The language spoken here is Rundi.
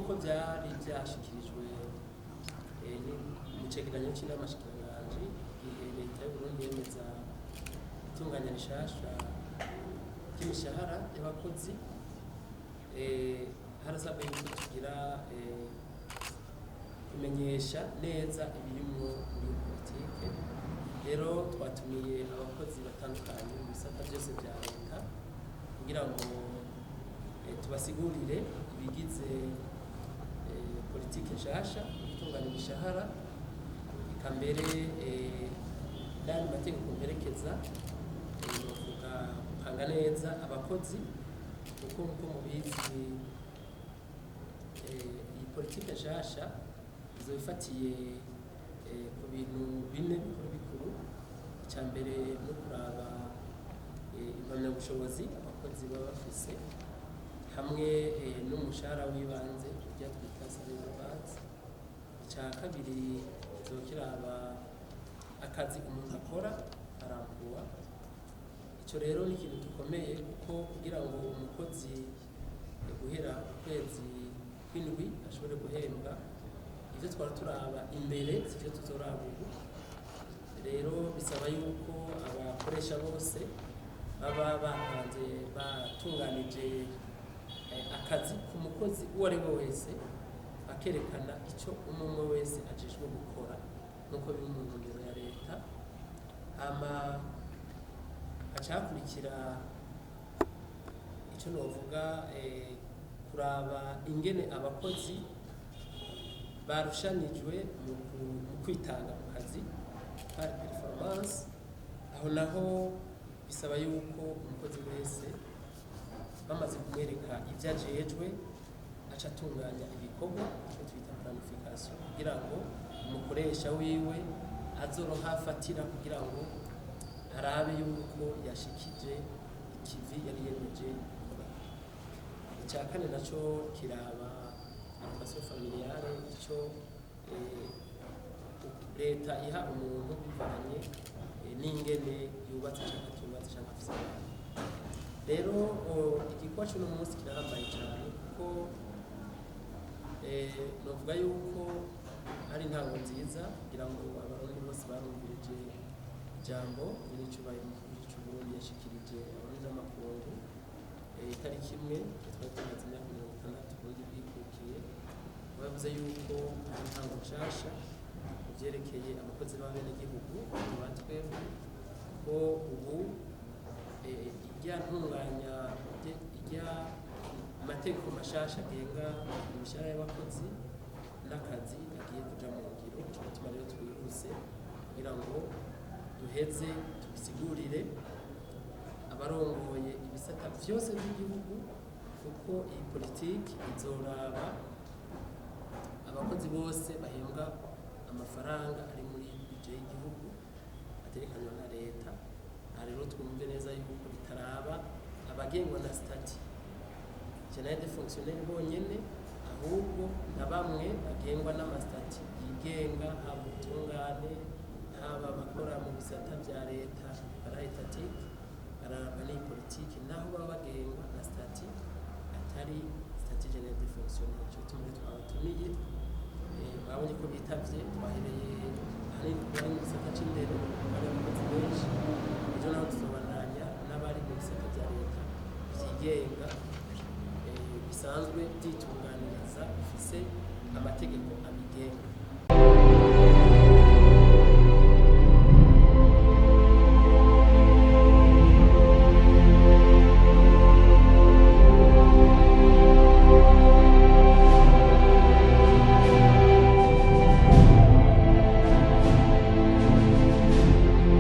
Nk'uko byari byashikirijwe mu cegeranyo c'inama shikiranganji, igihe Leta y'Uburundi yemeza itunganya rishasha ry'imishahara y'abakozi, harasabwe yuko tugira kumenyesha neza ibirimwo muri iyo politike. Rero twatumiye abakozi batandukanye mu bisata byose bya leta kugira ngo tubasigurire ibigize politike nshasha mu gutunganya imishahara, eka mbere n'ayandi mategeko mperekeza, novuga gupanga neza abakozi, kuko nkuko mubizi, iyi politike nshasha izoba ifatiye ku bintu bine bikuru bikuru. Icya mbere no kuraba impamyabushobozi abakozi baba bafise hamwe n'umushahara w'ibanze, ibyo twita salaire de base. Icya kabiri kizoba kiraba akazi umuntu akora, arampuwa. Icyo rero ni ikintu gikomeye, kuko kugira ngo umukozi guhera ukwezi kw'indwi ashobore guhembwa, ibyo twara turaba imbere sibyo tuzoraba ubu. Rero bisaba yuko abakoresha bose baba bapanze, batunganije akazi ku mukozi uwo ari we wese, bakerekana icyo umwe umwe wese ajejwe gukora nk'uko biri mu ntumbero ya leta. Hama hacakurikira icyo novuga kuraba ingene abakozi barushanijwe mu kwitanga mu kazi, par performance. Aho naho bisaba yuko umukozi wese bamaze kumwereka ibyo ajejwe, aca atunganya ibikorwa, icyo twita planification, kugira ngo umukoresha wiwe azoronka afatira kugira ngo arabe yuko yashikije ikivi yari yemeje gukora. Icya kane naco kiraba allocation familiale, ico leta iha umuntu bivanye n'ingene yubatse canke atubatse canke afise abana. Rero igikorwa c'uno munsi kirahambaye cane, kuko novuga yuko ari intango nziza kugira ngo Abarundi bose barumvirije ijambo nyir'icubahiro umukuru c'Uburundi yashikirije Abarundi n'amakungu itariki 1, twari tumaze imyaka 60 Uburundi bwikukiye. Bavuze yuko ari intango nshasha mu vyerekeye abakozi b'abenegihugu batwebwe, ko ubu irya ntunganya, irya amategeko mashasha agenga imishahara y'abakozi n'akazi agiye kuja mu ngiro. Nico gituma rero twihuse kugira ngo duheze tubisigurire abarongoye ibisata vyose vy'igihugu, kuko iyi politiki izoraba abakozi bose bahembwa amafaranga ari muri budget y'igihugu aterekanywa na leta. Aha rero twumve neza yuko bitaraba abagengwa na statut général de fonctionnaire bonyene, ahubwo na bamwe bagengwa n'ama statuts yigenga, haba ubutungane, haba abakora mu bisata vya leta paraétatiques, bararabwa n'iyi politiki naho baba bagengwa na statut atari statut général de fonctionnaire. Ico gituma rero twabatumiye, babonye ko bitavye. Twahereye ahanini ku bari mu gisata c'indero, bari abakozi benshi. Ejo naho tuzobandanya n'abari mu bisata vya leta vyigenga, bisanzwe vyitunganiriza, bifise amategeko abigenga.